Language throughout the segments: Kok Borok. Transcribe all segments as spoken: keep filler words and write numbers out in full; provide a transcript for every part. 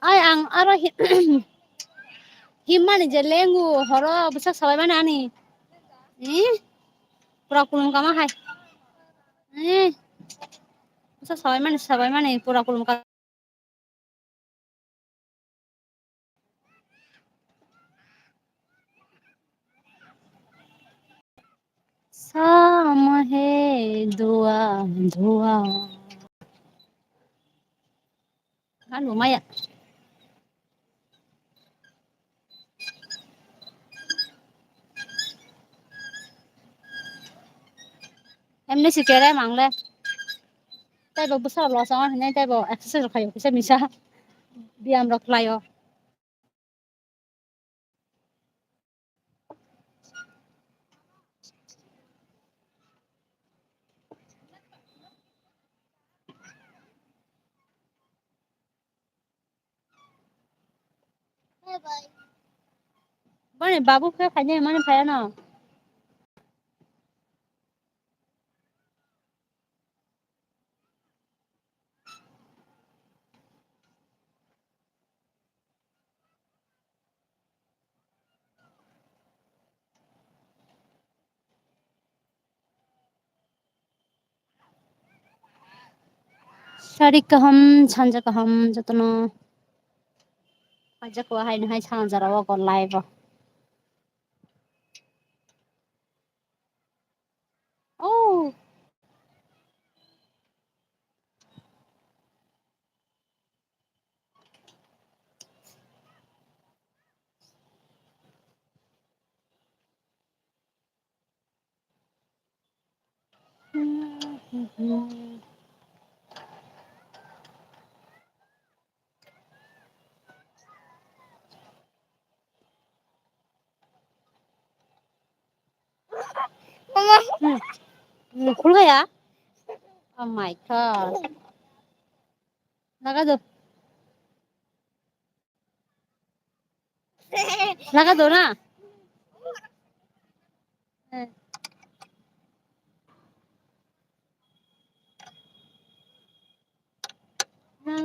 Ai ang aro hi-, himmani je lengu horo bwsak sabai mani ani. Eh? Pura kulum kama hai. Eh? Bwsak sabai mani, sabai mani pura kulum kama. Sama he dua dua. Kan bo maya. Emni si kere mangle. Tei bo bwsa lo song hinai tei bo exercise khayo kisa misa. Biyam rok khlaio. Bani babu khe khaina mani phaya no. Sari kaham, sanja kaham, jotono. Ajak wa hai hai sanja rawa ko live. Oh. Hmm. Hmm, khulga ya? Oh my God. Laga do. Laga do na. Eh. La,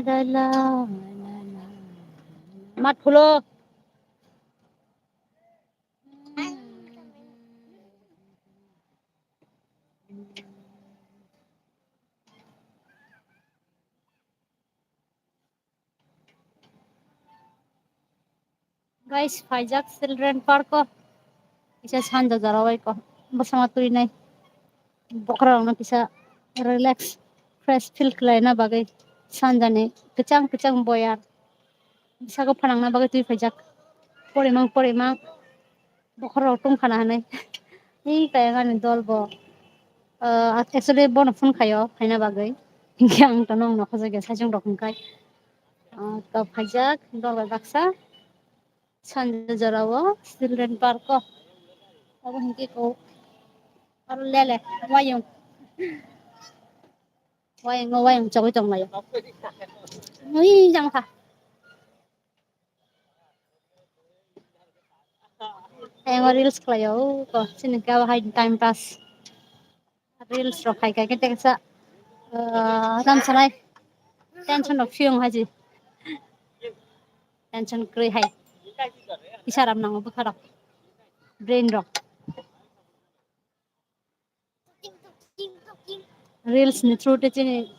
la, la, la, la. Mat phulo. Guys, phaijak children park o. Kisa sanja jora bai ko. Bwsama twi nai. Bokhorok no kisa relax, fresh feel khlai na bagwi sanjani kwchang kwchang boyar. Bwsako phanang na bagwi twi phaijak. Porimang porimang. Bokhorok tong khana hinwi. Ni kaya gani dol bo. Ah, actually, bono phone khayo, phaina bagwi. Hinkhe ang to nong nokha jagya sajwng rok hwnkhai. Ah, to phaijak, dol bai baksa. Sanja jorao children park o. Abo hinkhe ko. Aro lele, wayung. Wayung, wayung chogwi tong laio. Ui, jang kha. Ayang o reels khlaio, ko chini khe abo hai time pass. Reels rok khai khai khe tei kisa, ah, ram sanai. Tension rok phiyung haji. Tension kwrwi hai. Kisa ram nango bwkha rok. Brain rok. Reels ni through te chini,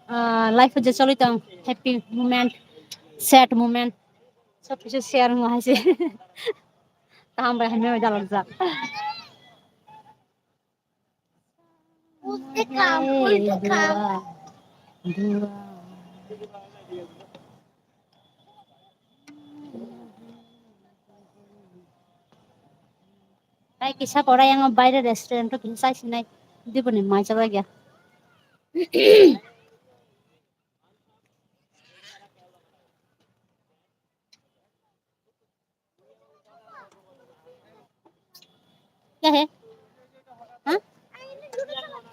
ah, life o je choli tong, happy moment, sad moment, sob kisu share wngma hai se. Kaham bai hamya bai dalok jak. Dua, dua. Tai kisa pora yang baire restaurant o kisa sinai diboni mai chalai ya. क्या है? हाँ?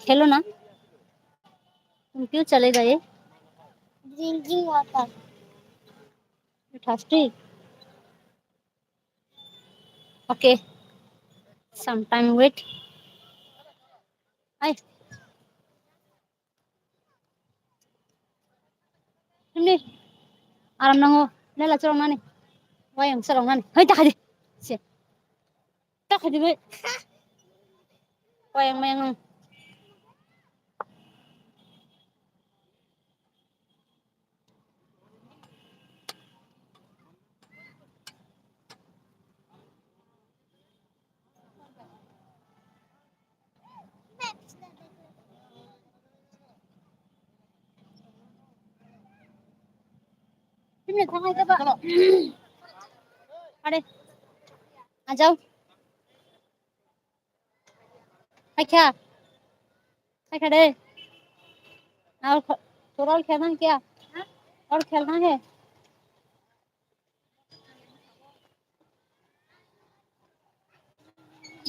खेलो ना। तुम क्यों चले गए? Drinking water. You thirsty? Okay. Some time wait. Ai. Ini. Aram nango. Lela chorong nani. Wayang chorong nani. Hoi, ta khai di. Se. Ta khai di, hoi. Wayang, wayang, wayang. Timni thangai jaba. Are. Ajao. Khaikha. Khaikha de. Aur kh-, थोड़ा और खेलना है क्या? और खेलना है?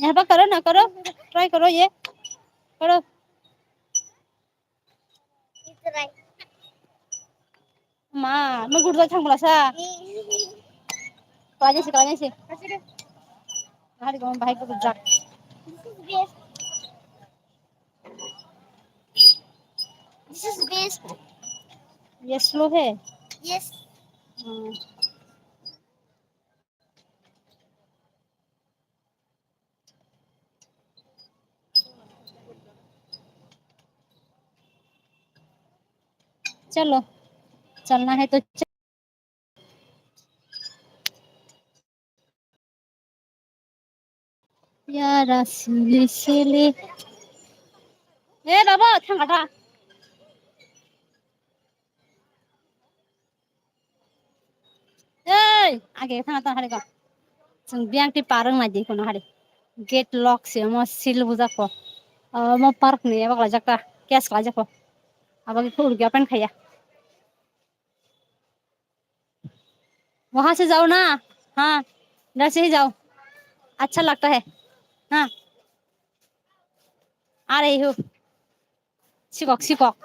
यहाँ पर करो ना, करो, try करो ये, करो। Ma, no gurda thang bla sa. Kanya si, kanya si. Hari ko bahai ko jak. This is best. ये स्लो है। Yes. Hmm. चलो, चलना है तो चल। यारा सिली सिली। ए बाबा, थांगा था। Ei, age thang ta hari ko. Chwng biyang twi parwng nai di kono hari. Gate lock se omo seal bujak ko. Omo park ni abo khlai jak ta, case khlai jak ko. Abo ke khulur gya pen khaya. वहां से जाओ ना, हाँ, इधर से ही जाओ, अच्छा लगता है, हाँ। आ रही हूँ। Sikok, sikok.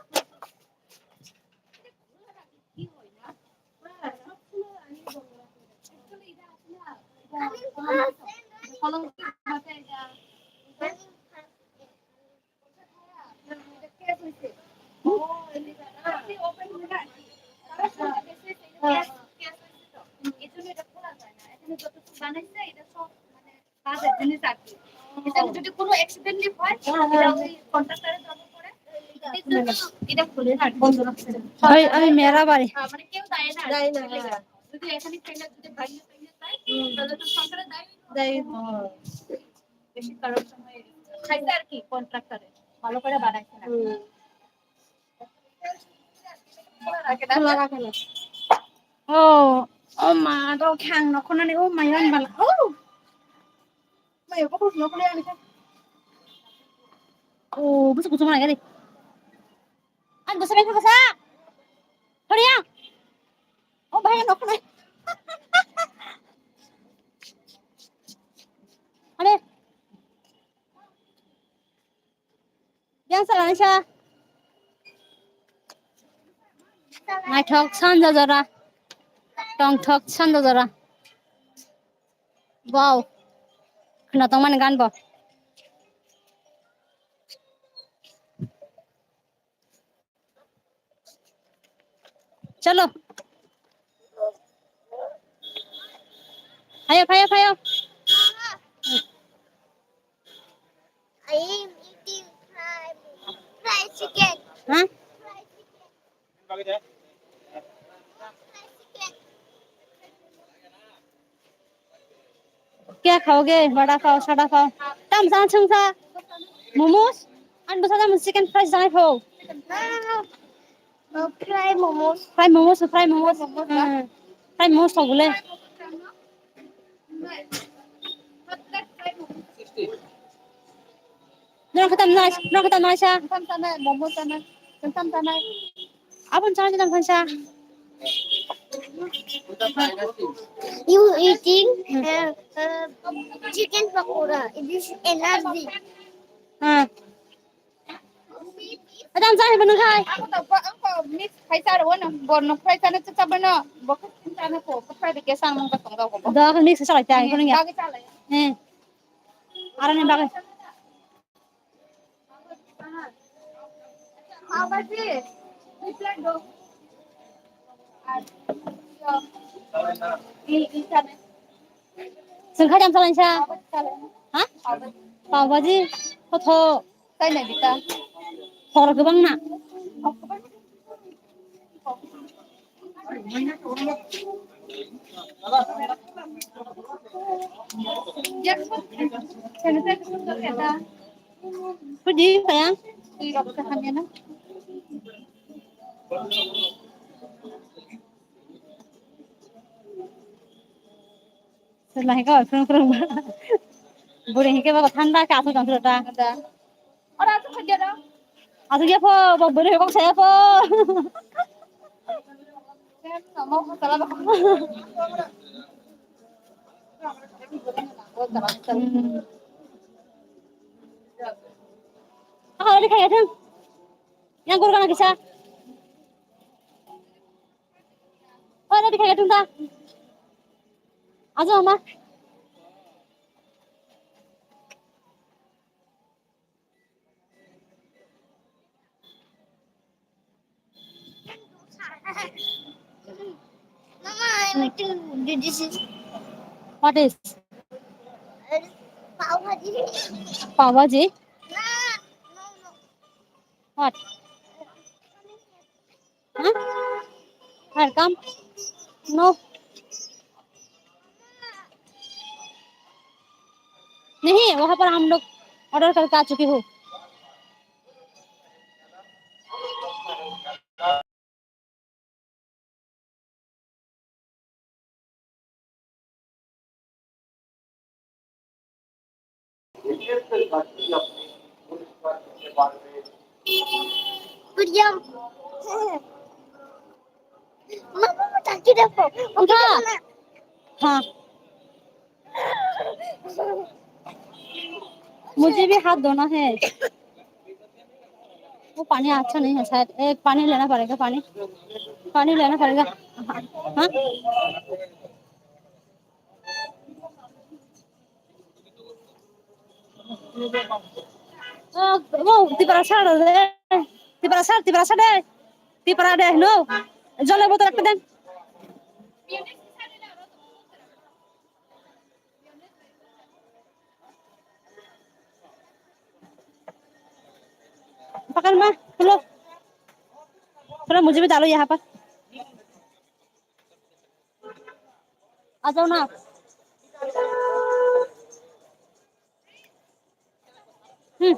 কাজের জিনিস আর কি। এখানে যদি কোনো অ্যাক্সিডেন্টলি হয়, এটা ওই কন্ট্রাক্টরে জমা করে, এটা খুলে আর কি। ওই, ওই মেরা বাড়ি। আহ, মানে কেউ দায়ী না। দায়ী না, হ্যাঁ। যদি এখানে ফেলে, যদি ভাঙিয়ে ফেলে যায়, তাহলে তো সরকারের দায়ী। দায়ী। বেশি খারাপ সময় খাইছে আর কি কন্ট্রাক্টরে। ভালো করে বানাইছে না। হুম। খোলা রাখে না। Oh, oh ma, do khang no khonani, oh ma, yon bala. Oh. Ma, yo, kok no khonani. Oh, busu kuchung lagi deh. Ang gusto rin ko sa. Hurry up. Oh, bahaya no khonani. Are. Yang salani sa. Naithok sanja jora. Tongthok sanja jora. Wow. Khna tongmani gan bo. Chalo. Phaio, phaio, phaio. I am eating fried, fried chicken. Huh? Fried chicken. Fried chicken. Kya khaoge? Vada pao, sada pao. Tam jang chhung sa. Momos. An bwsa jang chicken fries janai pho. No, no, no. Oh, fry momos. Fry momos, fry momos. Hmm. Fry momos thok bole. Norok khe tam nai, norok khe tam nai sa. Tam tanai, momo tanai. Tam tanai. Abon chana jidang khan sa. You eating, uh, uh, chicken pakora. It is energy. Hmm. Adam sa hebo nang khai. Ang ko, ang ko mix khai sa ro no. Bor no fry sa no cha cha ba no. Bo khe sa no ko, ko fry de ke sa mung ba tong ga ko. Do mix sa lai cha ko nang ya. Ba ke sa lai. Eh. Ara ni ba ke. Pav bhaji, two plate do. Ar Chwng kha jam salai sa. Ha? Pav bhaji. Kotho. Hor kwbang na. Kudi kaya? Sila hingke ba krung krung ba. Buri hingke ba thanda ke asuk tong sila ta. Ada. Ora asuk khaja da. Asuk ya po, ba buri kok saya po. Saya mau ke salah. Hmm. Ah, udah kayak tuh. Yang kurang lagi sa. Oh, udah kayak tuh ta. Aja mama. Mama, I want to do this. Is what is? Pav bhaji. Pav bhaji? No, no, no. What? Huh? Welcome. No. नहीं, वहां पर हम लोग ऑर्डर करके आ चुके हो। Kuryam. Mama, mama, tak kira po. Udah. हाँ। मुझे भी हाथ धोना है। वो पानी अच्छा नहीं है शायद। एक पानी लेना पड़ेगा, पानी, पानी लेना पड़ेगा। हाँ, हाँ? ও, ও, ত্রিপুরা ছাড় রে। ত্রিপুরা ছাড়, ত্রিপুরা ছাড় রে। ত্রিপুরা রে, no। জলের বোতল একটা দেন। पकड़ माँ, खुलो। थोड़ा मुझे भी डालो यहाँ पर। आ जाओ ना। हम्म।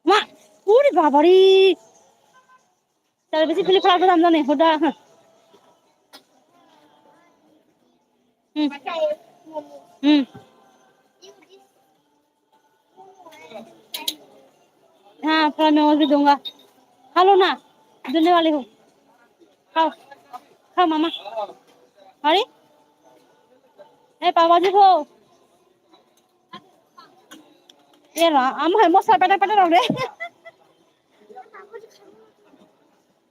माँ, पूरी बाबरी। चल, बेसी फिलिप फ्लॉप दाम जाने, होदा, हाँ। हम्म। हम्म। हाँ, थोड़ा मैं और भी दूंगा। खा लो ना, देने वाली हूँ। खाओ, खाओ मामा। अरे, ए पाव भाजी खाओ। ए रा, हम है मौसा पटा पटा रहो रे।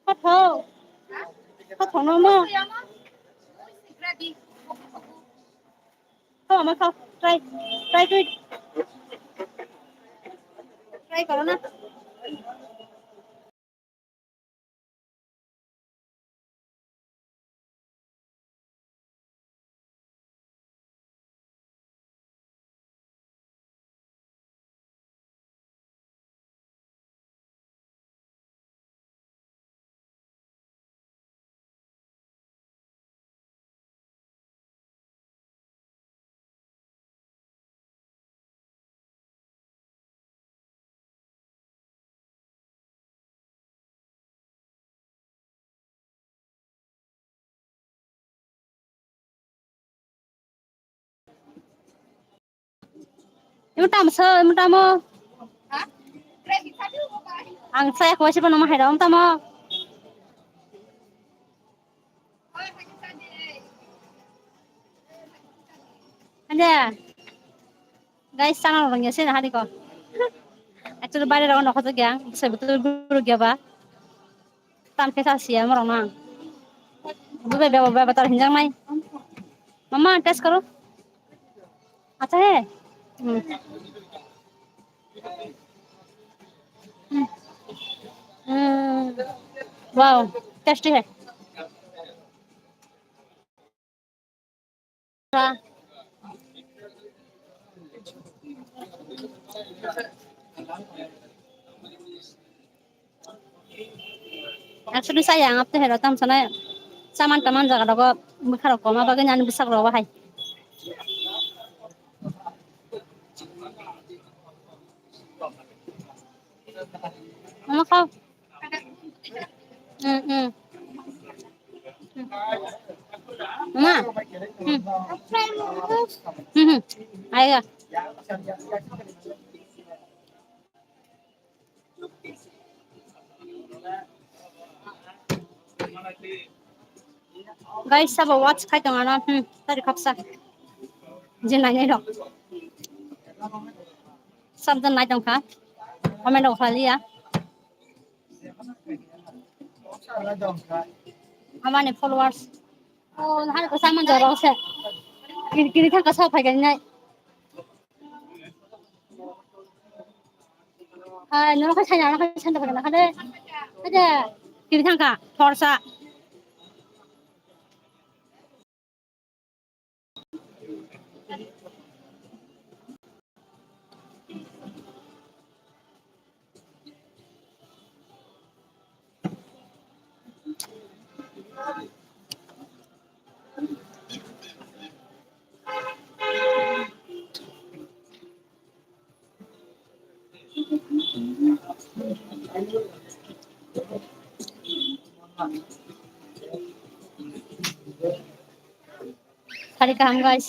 Kotho. Kotho no mo. Kau ama kau. Try. Try to it. Try koro na. Imo tamo so, imo tamo. Ang saya kuasa pa nama hai dong tamo. Anja. Guys, sana orang ya sih hari ko. Actually, bari orang nokot ya, saya betul guru ya ba. Tam kesa sia morong na. Dube beba beba tar hinjang nai. Mama, test karo. Acha hai. Hmm. Hmm. Hmm. Wow, tasty hai. Actually, saya ang apte hero tam sana saman taman jaga rogo bwkha rok koma bagwi ani bwsak rogo hai. Mama khao. Hmm, hmm. Mama. Hmm. Hmm, hmm. Ayo. Guys, sabo watch khai tong ano. Hmm, tari khopsa. Je nai nai rok. Sab jon nai tong kha. Comment rok khali ya. Amani followers. Oh, hari ko saman jora se. Kiri kiri thang ka sa phai nai. Hai, nono khai sanya, nono khai sanya, khai sanya, khai de. Khai de. Kiri thangka, thorsa. Sari kaham, guys.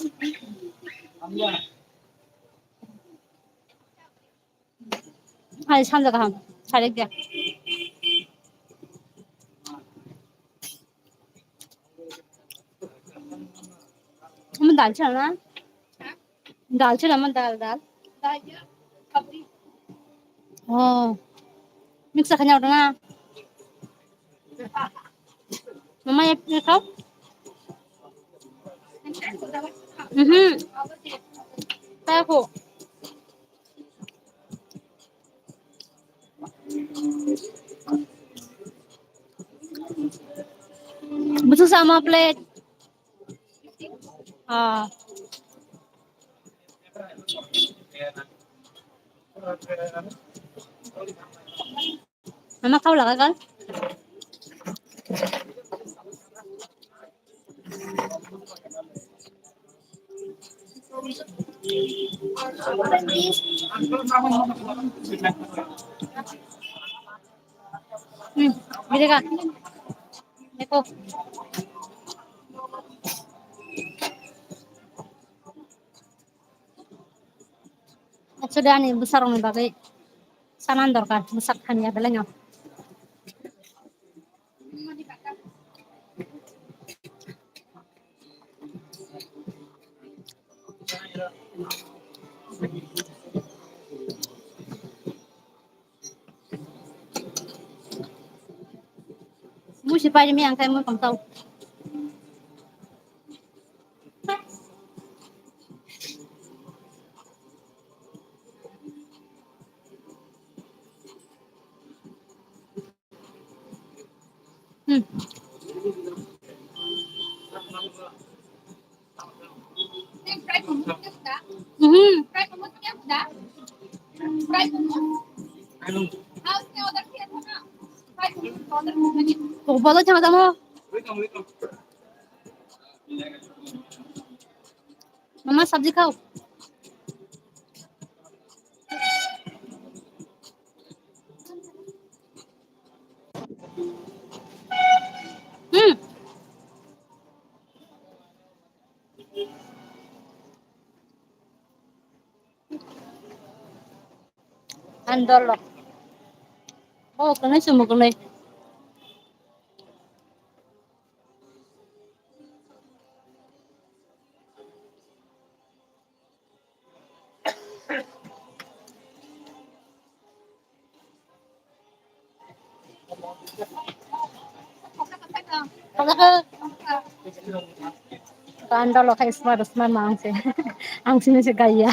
Hai, sanja kaham. Sari dia. Kamu dal chana? Dal chana, man dal, dal. Oh. Mix kha nyau na. Mama, ye, ye khao. Mhm. Khao. Busu sama plate. Ah. Mama khao laga kal. Hmm, bili ka. Eko. Actually, ani bwsarokni bagwi sanan dorkar, bwsak hamya belai no. Musi pai mi ang kai mo tong tau. Hmm. Mhm. Kok bolo chama tamo. Mama, sabji khao. Hmm. Andolo. Oh, kene sumo kene. Kandalo khai smart smart ma ang se. Ang sini se gaya.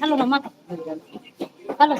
Hello, mama. Hello.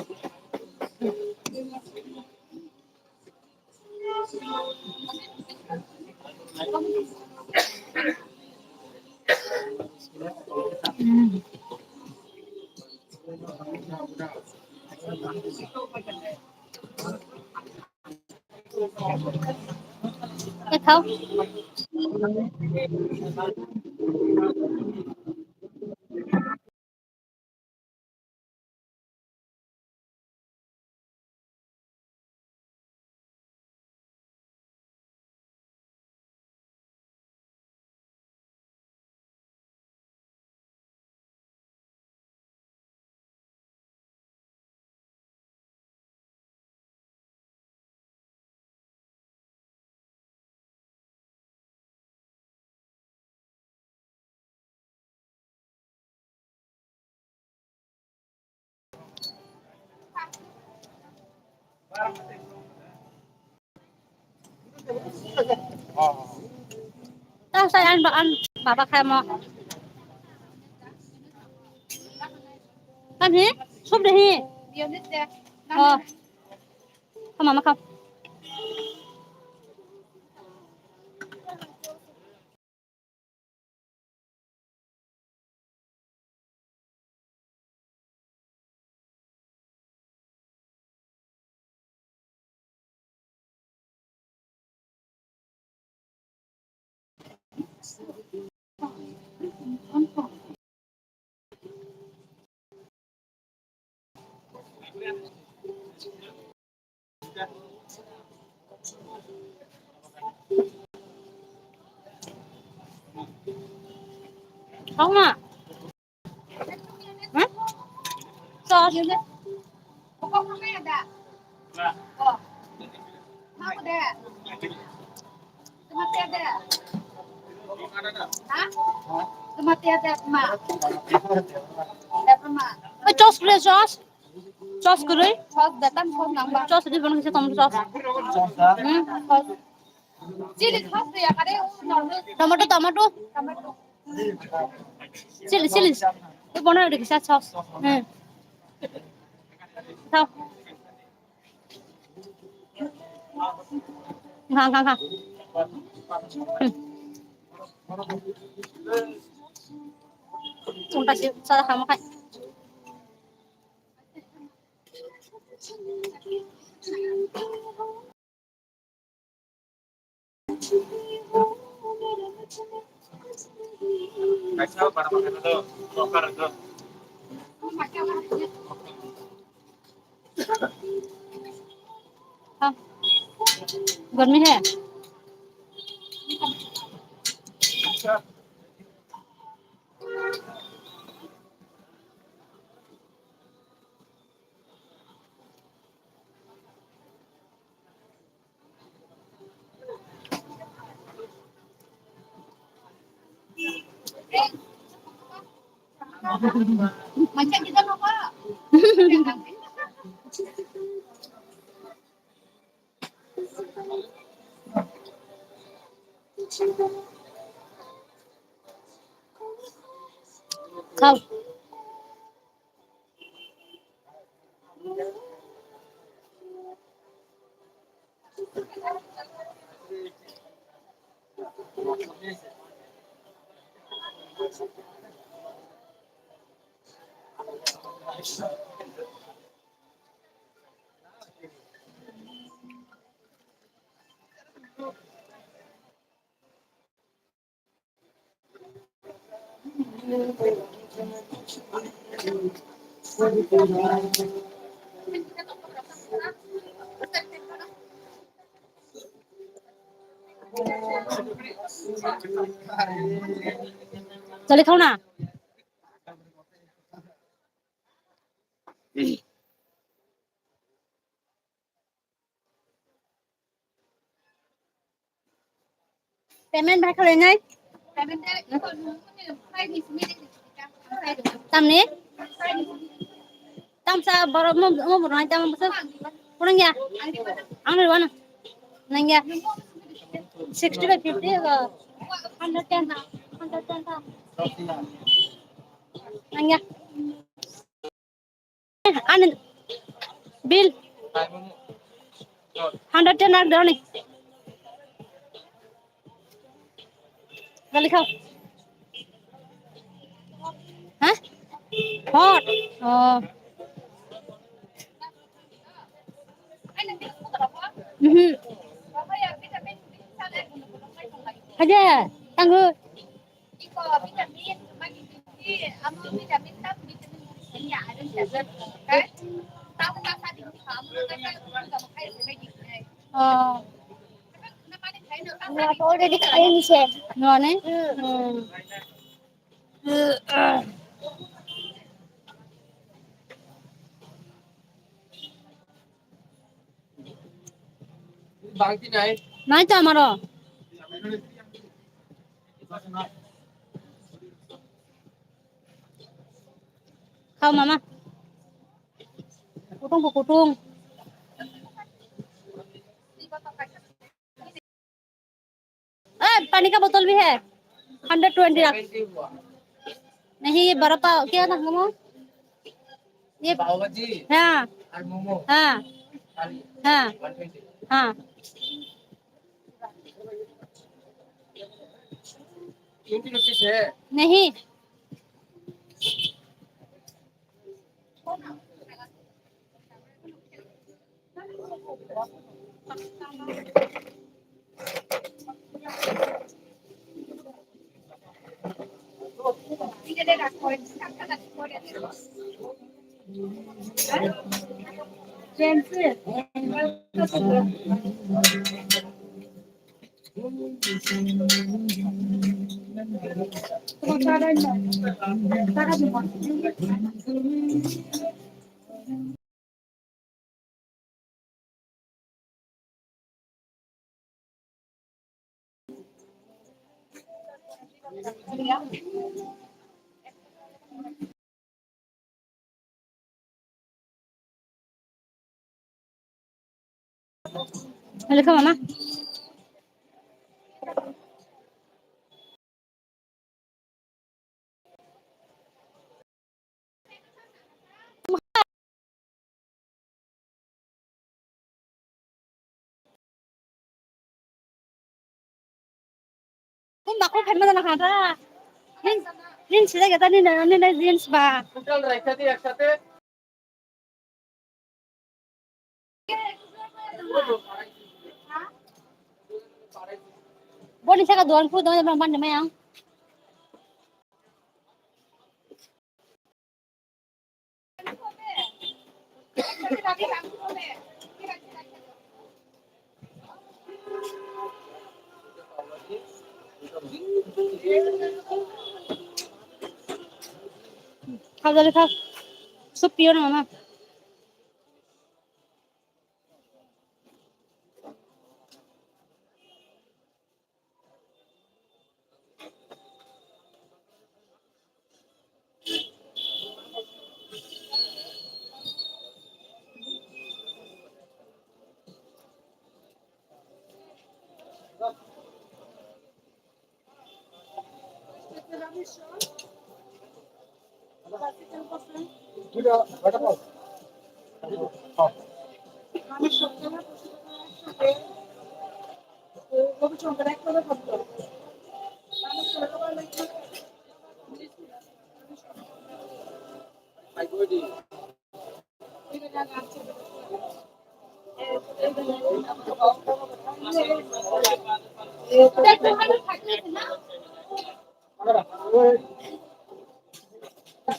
Tao sai an ba an baba khai mo. Kan hi? Sup de hi. Oh. Kama ma kam. Homa. Hah? Sos. Sos kre sos. Sos kwrwi. Sos di bono kisa tomato sos. Hmm, sos. Tomato, tomato. Chili, chili. Di bono kisa sos. Hmm. Thao. Kha, kha, kha. Hmm. Unta si sada kamo khai. हाँ, गर्मी है। Kau. Chale khao na. Payment bai khlai nai. Tamni? Tamsa borok mo, mo borok nai tamsa. Kurang ya? Ang ni wana. Nang ya? Sixty by fifty, uh, hundred ten, hundred ten. Nang ya? Ani bill hundred ten ak doni. Gali khao. Ha? Hot. Oh. Mhm. Aja, tanggu. Oh. Already khaini se. None? Hmm. Bangti nai. Nai to amaro. Khao mama. Kutung ko kutung. ए, पानी का बोतल भी है, hundred twenty रख। नहीं, ये बड़ा पाव, क्या था मोमो? ये पाव भाजी हाँ। और मोमो। हाँ। थाली। हाँ। One twenty. हाँ। ट्वेंटी रुपीज है। नहीं। Hello, come on. Kum bakul phaima jana kha da. Rin, rin sila gata ni na, ni na jeans ba. Boni saka duan phu dong, bang ban mai ang. Khajali kha. Soup piyo na mama.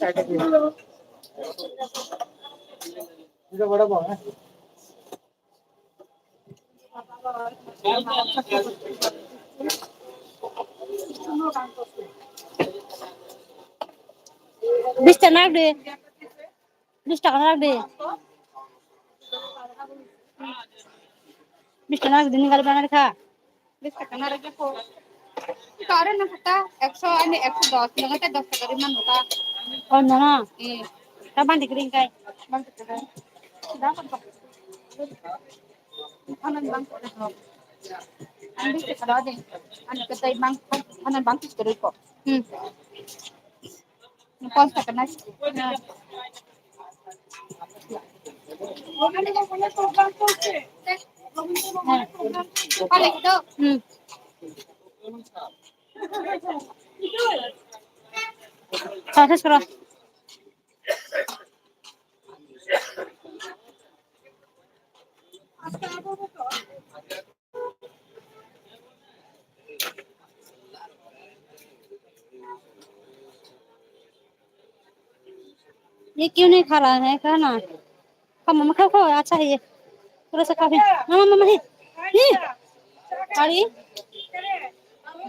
Bish taka nak di. Bish taka nak di. Bish taka nak di, nini gari bana kha. Bish taka na rwgwi kho. Kare na kha ta, ekso ani ekso dos, nang ta dos taka ri man ta. Oh, no, no. Eh. Ta bandi kring kai. Bandi kring. Da pa pa. Ano bang ko. Ani bish taka da de. Ani ka tai bang, ano bang kis kari ko. Hmm. Pon sa kana. Hmm. Sa, sa, sa. ये क्यों नहीं खा रहा है खाना? खा मम्मा, खाओ, खाओ, अच्छा है ये। थोड़ा सा खा भी। मम्मा, मम्मा, ये। ये। अरे।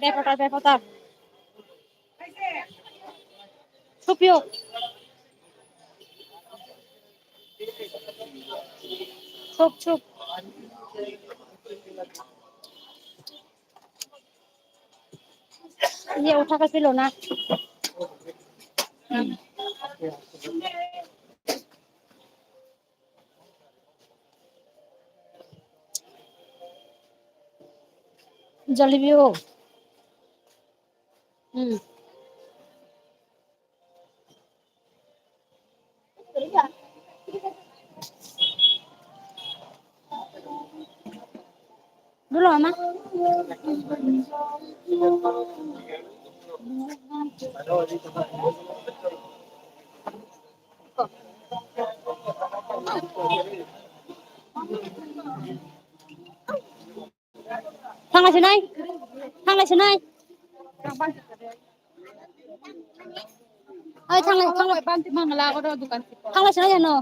बेपता, बेपता। Supyo. Sup, sup. ये उठा के पी लो ना। जलेबी हो। हम्म। Dulu, Mama. Thanglai sinai. Thanglai sinai. Oi, thanglai, thanglai. Thanglai sinai ano.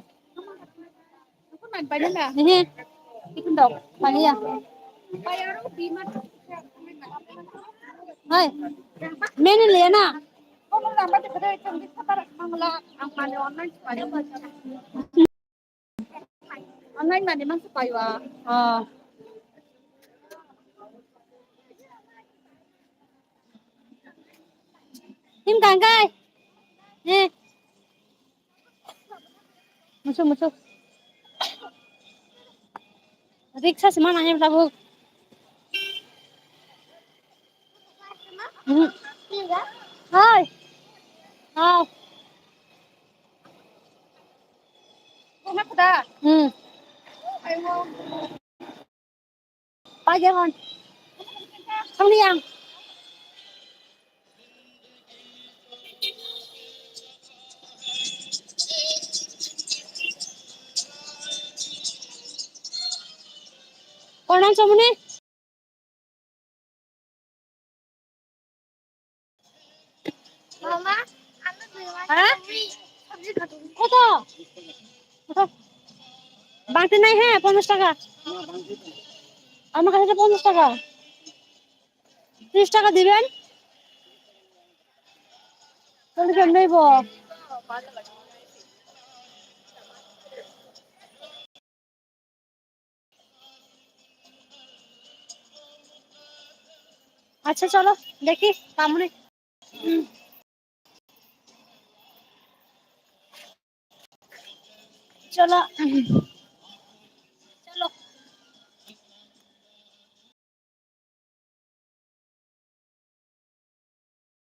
Ehe. Ikun dok. Paniya. Oi. Menu liya na. Online mani mang sepai wa. Oh. Him kangkai. Eh. Musu, musu. Riksa sima nanya tabuk. Hmm. Hai. Hai. Hmm. Pajar hon. Thangni ang. Konan somuni? Mama, আমি দুই মাস হ্যাঁ? সবজি খাবো। কত? কত? বাংটি নাই হ্যাঁ, পঞ্চাশ টাকা। আমার কাছে তো পঞ্চাশ টাকা। ত্রিশ টাকা দিবেন। চল্লিশ টাকা নেইব। আচ্ছা, চলো দেখি কামড়ে। চলো।